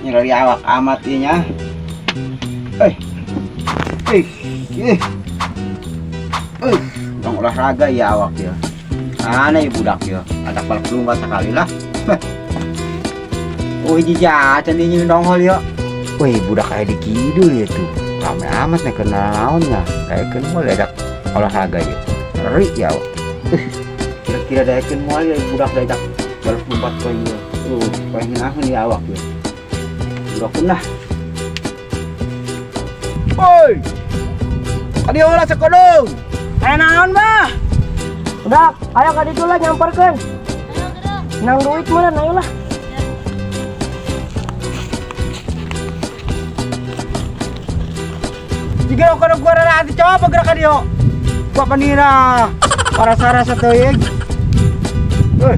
Nyeri awak amat ieu nya. Eh. Eh, eh. Eh, urang olahraga ya awak ya. Aneh ya budak ya. Ada balap lompat sekali lah. Oh, hiji jacan ini nongol ya. Wih, budak kayak di kidul ya tuh. Rame amat nih kenal naon ya. Kayak moal ada olahraga ya. Ngeri ya awak. Kira-kira daekeun moal ya budak diajak balap lompat ke ieu. Pengen ngeunaheun ya awak ya. Budak lah. Woi. Kadieu lah sakodong. Aya naon, Bah? Udah, ayo ka ditu lah nyamperkeun. Nang duit mana, ayo lah. Jika kalau gua rada hati coba gerak ka dieu. Gua panira. Para sarasa teuing. Woi.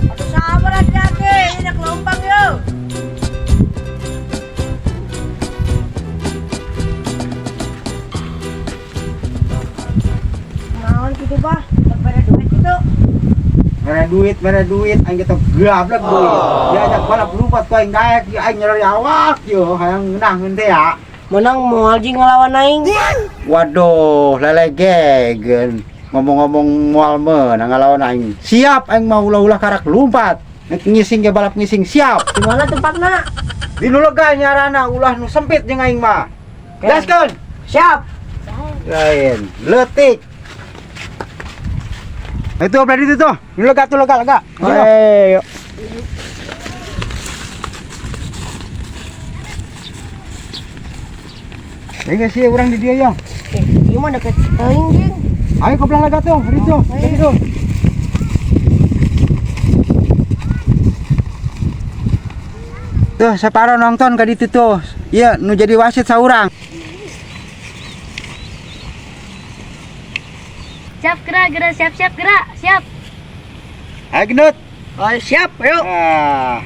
Aduh, sabar hati-hati, ini kelompang yuk. Naon gitu, Bah? Pada duit gitu. Mere duit, aing gitu gablek duit. Diajak balap lompat ku aing daek, ya aing nyeri awak yo, hayang ngeunaheun teh ya. Menang moal jeung ngelawan aing. Waduh, lelegegen. Ngomong-ngomong moal meunang ngalawan aing. Siap aing mau ulah-ulah karak lompat. Nek ngising ge balap ngising siap. Di mana tempatna? Di nu lega nyarana ulah nu sempit jeung aing mah. Gaskeun. Siap. Lain, leutik. Itu belah itu tuh. Nu lega tuh lega lega. Ayo. Ini sih orang di dia yang. Eh, ieu mah deket teuing jeung. Ayo ke belah lega tuh, di tuh, di situ. Tuh, separo nonton ka ditu tuh. Iya, nu jadi wasit saurang. Siap gerak, gerak, siap, siap gerak, siap. Ayo gendut. Oh, siap, ayo. Ah.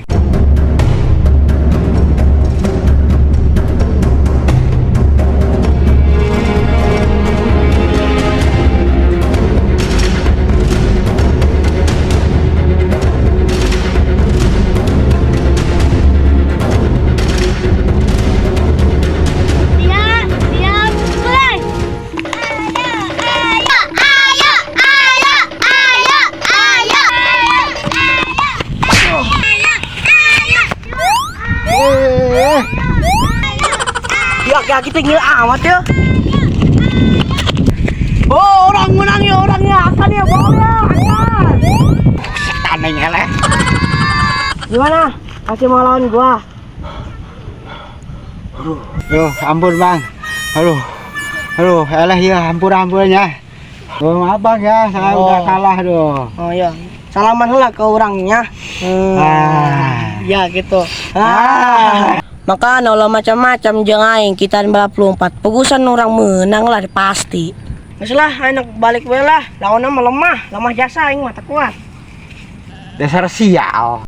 Siap, siap, mulai. Ayo, ayo, ayo, ayo, ayo, ayo, ayo, Eh, Ya, kayak kita gila amat ya. Oh, orang menang ya, orangnya akan ya, bawa ya, akan. Setan aing eleh. Gimana? Masih mau lawan gua? Aduh, ampun bang. Aduh, aduh, eleh ya, ampun ampunnya. Oh, maaf bang ya, saya Oh. udah kalah tuh. Oh iya, salaman lah ke orangnya. Ah. Ya gitu. Ah. Ah. Maka ulah macam-macam jeung aing kita balap lompat. Pegusan orang menang lah pasti. Geus lah, aing nak balik we lah. Lawanna mah lemah, lemah jasa aing mah tak kuat. Dasar sial.